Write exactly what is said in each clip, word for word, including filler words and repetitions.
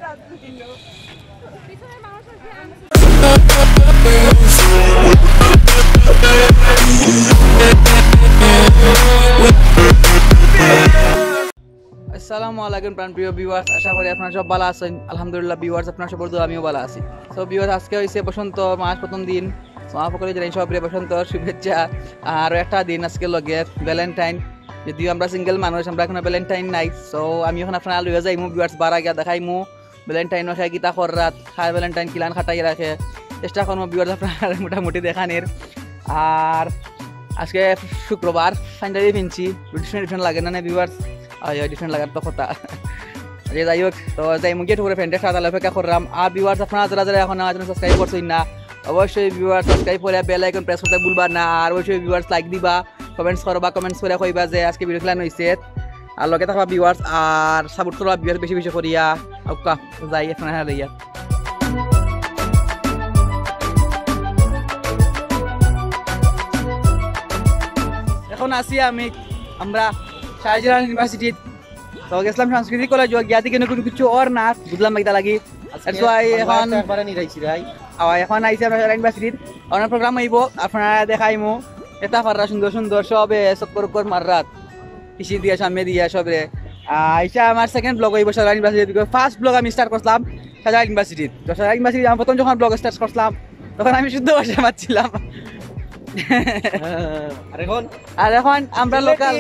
আসসালামু আলাইকুম প্রাণপ্রিয় ভিউয়ার্স, আশা করি আপনারা সব ভালা আছেন। আলহামদুলিল্লাহ ভিউয়ার্স, আপনারা সবর দোয়া আমিও ভালা আছি। তো ভিউয়ার্স, আজকে হইছে বসন্ত মাস প্রথম দিন, তো আমার পক্ষ থাকি জানাই সবরে বসন্তর শুভেচ্ছা। আর একটা দিন আজকে লগে ভ্যালেন্টাইন, যদিও আমরা সিঙ্গেল মানুষ, আমরা এখনো ভ্যালেন্টাইন নাই। তো আমি এখন আপনারা লইয়া যাইমু ভিউয়ার্স, বারা গিয়া দেখাইমু ভ্যালেন্টাইন ওকে কিতা কররাত, কার ভ্যালেন্টাইন কিলান কাটাই রাখে, চেষ্টা করমু ভিউয়ার্স আপনারা মোটামুটি দেখানির। আর আজকে শুক্রবার, পাঞ্জাবি পিনছি, ডিফারেন্ট ডিফারেন্ট লাগে না নি ভিউয়ার্স? অয়, অয়, ডিফারেন্ট লাগার তো কথা। আচ্ছা, যাই হোক, তো যাইমু গিয়া একটু পরে ফ্রেন্ডের সাথে অপেক্ষা কররাম। আর ভিউয়ার্স আপনারা যারা যারা এখন আমার চ্যানেল সাবস্ক্রাইব করছইন না, অবশ্যই ভিউয়ার্স সাবস্ক্রাইব করে বেল আইকন প্রেস করতে ভুলবা না। আর অবশ্যই ভিউয়ার্স লাইক দিবা, কমেন্টস করবা, কমেন্টস করে কইবা যে আজকে ভিডিও কিলান অইছে। আর লগে থাকবা ভিউয়ার্স, আর সাপোর্ট করবা ভিউয়ার্স বেশি বেশি করিয়া। আউক্কা, যাই আপনারা লইয়া। এখন আছি আমি, আমরা শাহজালাল ইউনিভার্সিটিত। তো গেছিলাম সাংস্কৃতিক কলেজ, গিয়া দেখি কোনো কিছু অর না, বুঝলাম না কিতা লাগি। আজকে That's why আমরা এখন একটা একবারে নিরাইছি রাই। আবার এখন আইছি আমরা শাহজালাল ইউনিভার্সিটিত। অনেক প্রোগ্রাম অইবো, আপনারা দেখাইমু। এটা কররা সুন্দর সুন্দর সবে চক্কর উক্কর মাররাত। পিছে দিয়া, সামনে দিয়া, সবরে। আহ, এটা আমার সেকেন্ড ব্লগ অইবো শাহজালাল ইউনিভার্সিটির বিষয়ে। ফার্স্ট ব্লগ আমি স্টার্ট করছিলাম শাহজালাল ইউনিভার্সিটির। তো শাহজালাল ইউনিভার্সিটির আমি প্রথম যখন ব্লগ স্টার্ট করছিলাম, তখন আমি শুদ্ধ ভাষা মাতছিলাম। আর এখন? আর এখন আমরা সিলেটি। লোকাল,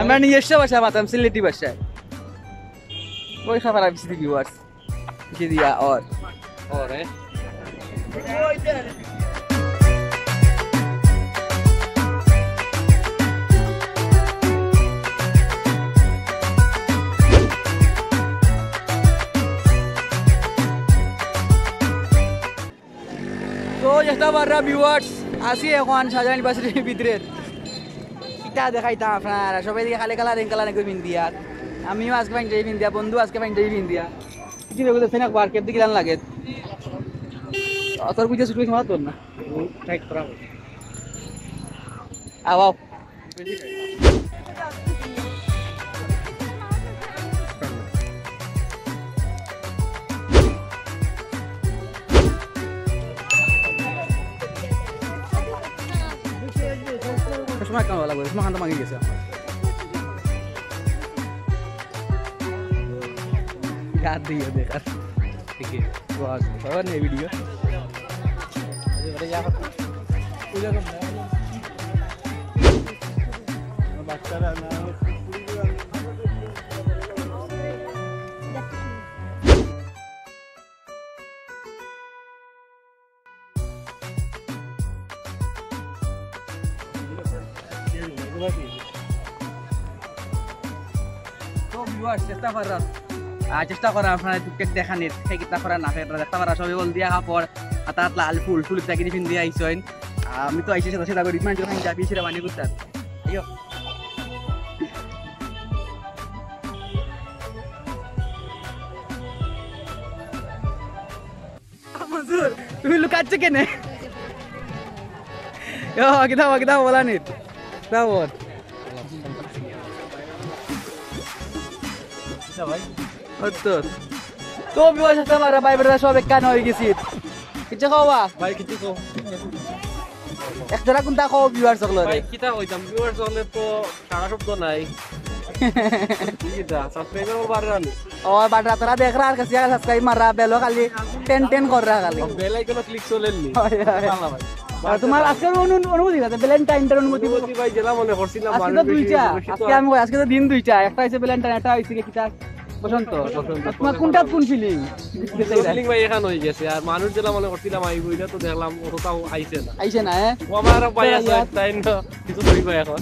আমরা নিজস্ব ভাষা মাততাম, সিলেটি ভাষায়। ওই খাবার আমি সিলেটি ভিউয়ার্স। পিছে দিয়া অর। অর, এ? তো, যেতা পাররা ভিউয়ার্স, আছি এখন শাহজালাল ইউনিভার্সিটির ভিতরে। কিতা দেখাইতাম আপনারা, সবে দেখি খালি কালারিং কালারিং করি পিন্দিয়া। আমিও আজকে পাঞ্জাবি পিন্দিয়া, বন্ধু আজকে পাঞ্জাবি পিন্দিয়া। কি রে, বুঝতে না, বার কেপ দিকে লাগে। অতর বুঝে শুরু হওয়া তোর না। টাইট করা। আও, আও। চশমা কেন লাগবে? চশমা খান তো ভাঙি গেছে আমার। গাদ দিয়ে দেখার। ঠিক আছে। তো আজ সবার নেই ভিডিও। বাচ্চারা না। তো ভিউয়ার্স, চেষ্টা করার, আহ, চেষ্টা করা আপনারা টুকটাক দেখানির, হে কিতা করা না ফেরা, চেষ্টা করা সবে হলদিয়া কাপড়, হাতাত লাল ফুল, ফুল ইত্যাদি পিন্দিয়া আইছইন। আহ, আমি তো আইছি সাদা সাদা করি, মানে যখন যাবি সেটা মানে করতে হবে। আইও। মনসুর, তুমি লুকাচ্ছ কেনে? ও, কিতা, কিতা বলা নি? কিতা বল? কিতা ভাই? ও তো। তো ভিউয়ার্স, আসতে পারে ভাই, বেটা সব একখান হয়ে গেছি। কিচ্ছু খাওয়া? ভাই, কিচ্ছু খাও। এক জোড়া কোনটা খাও ভিউয়ার্স সকলরে? ভাই, কিতা কইতাম? ভিউয়ার্স সকলে তো সারা শব্দ নাই। কি কিতা? সাবস্ক্রাইবার বাড়রানি। ও, বাড়রা, তোরা দেখরা আর কাছে সাবস্ক্রাইব মাররা, বেলো খালি টেন টেন কররা খালি। বেল আইকনো ক্লিক চলেননি। হয়, হয়। ভালো ভাই। আর তোমার আজকের অনু-, অনুভূতি কিতা? ভ্যালেন্টাইন ডের অনুভূতি? অনুভূতি ভাই, যেলা মনে করছিলাম, আজকে তো মানুষ বেশি, দুইটা। বেশি তো আজকে আমি কই, আজকে তো দিন দুইটা। একটা হইছে ভ্যালেন্টাইন, একটা হইছে কি কিতা? বসন্ত। বসন্ত। তোমার কোনটা কোন ফিলিং? ফিলিং ভাই এখান হয়ে গেছে। আর মানুষ যেলা মনে করছিলাম আইবো, এটা তো দেখলাম অতটাও আইছে না। আইছে না, হ্যাঁ? ও আমার আরো ভাই আছে, তাই না? কিছু কইবা এখন।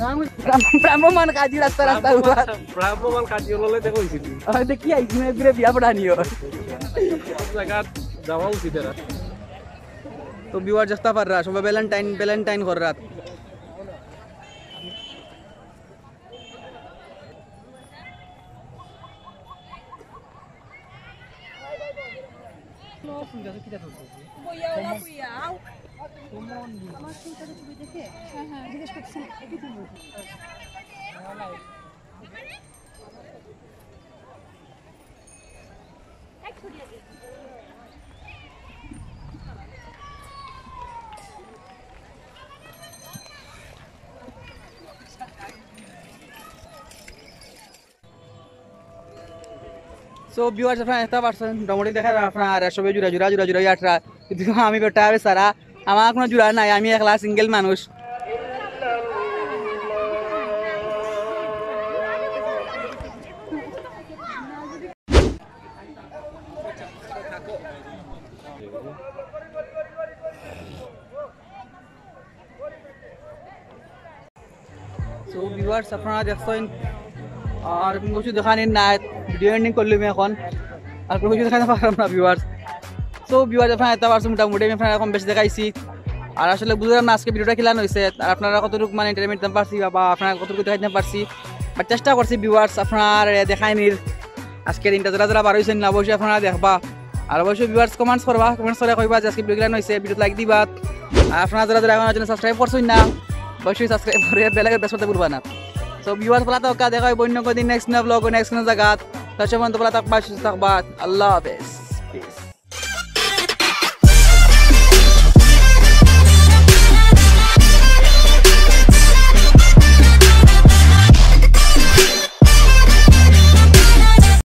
ভ্রাম-, ভ্রাম্যমান কাজী রাস্তা রাস্তা ঘুরা। ভ্রাম্যমান কাজী হলে দেখা হইছিল। হয়তো কি আইছি না, এবারে বিয়া পড়া নিও। সব জায়গা যাওয়া উচিত এরা। তো ভিউয়ার চেষ্টা পাররা, সবাই ভ্যালেন্টাইন, ভ্যালেন্টাইন কররা। বইয়া, ওলা বইয়া, আও। আমার চুলটা তো চুপি দেখে, হ্যাঁ, হ্যাঁ। জিজ্ঞেস করছি, একটু চুল। এই So viewers, আপনারা দেখতা পারছইন, মোটামুটি দেখা যায় আপনারা সবে জুড়া জুড়া, জুড়া জুড়া আটরা, কিন্তু আমি বেটা বেচারা, আমার কুনু জুড়া নাই, আমি একলা সিঙ্গেল মানুষ। So viewers, আপনারা দেখছইন, আর কুনু কিছু দেখানির নাই, video ending করলাম এখন, আর কুনু কিছু দেখাইতাম পারলাম না viewers। So viewers, আপনারা দেখতা পারছইন, মোটামুটি আমি আপনারারে কম বেশি দেখাইছি। আর আসলে বুঝলাম না আজকে video টা কিলান অইছে, আর আপনারারে কতটুকু মানে entertainment দিতাম পারছি বা, বা আপনারারে কতটুকু দেখাইতাম পারছি, but চেষ্টা করছি viewers আপনারারে দেখাইনির। আজকে দিনটা যারা যারা বার অইছইন না, অবশ্যই আপনারা দেখবা। আর অবশ্যই viewers comments করবা, comments করে কইবা যে আজকে video কিলান অইছে, video like দিবা। আর আপনারা যারা যারা এখনো channel subscribe করছইন না, অবশ্যই subscribe করে bell icon press করতে ভুলবা না। So viewers, ভালা থাকবা, দেখা অইবো অন্য কোনো দিন next কোনো vlog, next কোনো জাগাত। ততক্ষণ পর্যন্ত ভালা থাকবা, সুস্থ থাকবা। আল্লাহ হাফেজ। Peace.